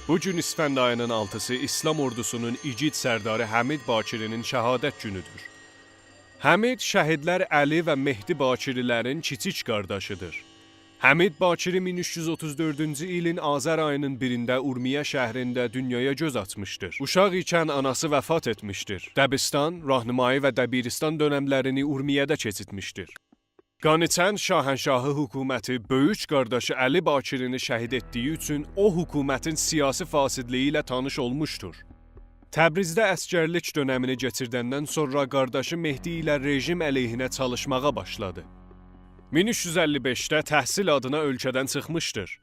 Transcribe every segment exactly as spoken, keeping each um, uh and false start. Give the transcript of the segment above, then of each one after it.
بو گون اسفند آیی‌نین آلتی‌سی اسلام اوردوسونون ایگید سرداری حمید باکری‌نین شهادت گونودور. حمید، شهیدلر علی و مهدی باکری‌لرین کیچیک قارداشی‌دیر. حمید باکری مین اوچ یوز اوتوز دؤردونجو ایلین آذر آیی‌نین بیرینده اورمیه شهرینده دونیایا گؤز آچمیشدیر. اوشاق ایکن آناسی وفات ائتمیشدیر. دبستان، راهنمایی و دبیرستان دؤنملرینی اورمیه‌ده کئچیرتمیشدیر. قان‌ایچن شاهنشاهی حکومتی بؤیوک قارداشی علی باکری‌نی شهید ائتدیگی اوچون او حکومتین سیاسی فاسدلیگی ایله تانیش اولموشدور. تبریزده عسگرلیک دؤنمینی کئچیردندن سونرا قارداشی مهدی ایله رژیم علیهینه چالیشماغا باشلادی. مین اوچ یوز اللی بئشده تحصیل آدینا اؤلکه‌دن چیخمیشدیر.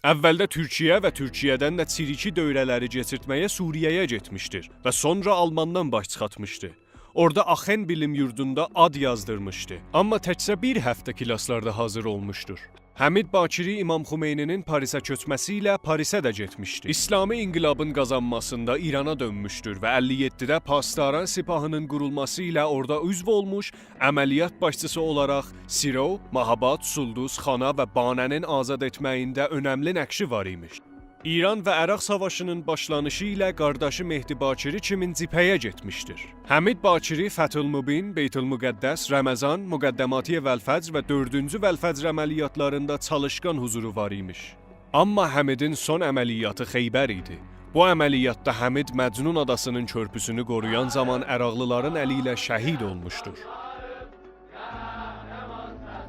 اولده تورکیه و تورکیه‌دن ده چریکی دوره‌لری کئچیرتمه‌یه سوریه‌یه گئتمیشدیر و سونرا آلماندان باش چیخارتمیشدی. اورادا آخن بیلیم یوردوندا آد یازدیرمیشدی. آمما تکجه بیر هفته کلاسلاردا حاضر اولموشدور. حمید باکری امام خمینی‌نین پاریسه کؤچمه‌سی ایله پاریسه ده گئتمیشدی. اسلامی انقلابین قازانماسیندا ایرانا دؤنموشدور و اللی یئددیده پاسداران سپاهی‌نین قورولماسی ایله اورادا عضو اولموش، عملیات باشچی‌سی اولاراق سیرو، مهاباد، سولدوز، خانا و بانه‌نین آزاد ائتمه‌یینده اؤنملی نقشی وار ایمیش. ایران و عراق ساواشی‌نین باشلانیشی ایله قارداشی مهدی باکری کیمین جبهه‌یه گئتمیشدیر. حمید باکری فتح‌المبین، بیت‌المقدس، رمضان، مقدماتی والفجر و دؤردونجو والفجر عملیاتلاریندا چالیشقان حضورو وار ایمیش. آمما حمیدین سون عملیاتی خیبر ایدی. بو عملیاتدا حمید مجنون آداسی‌نین کؤرپوسونو قورویان زامان عراقلی‌لارین الی ایله شهید اولموشدور.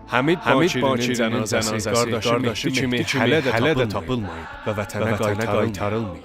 حمید باکری‌نین جنازه‌سی قارداشی مهدی کیمی هله ده تاپیلماییب و وطنه قایتاریلماییب.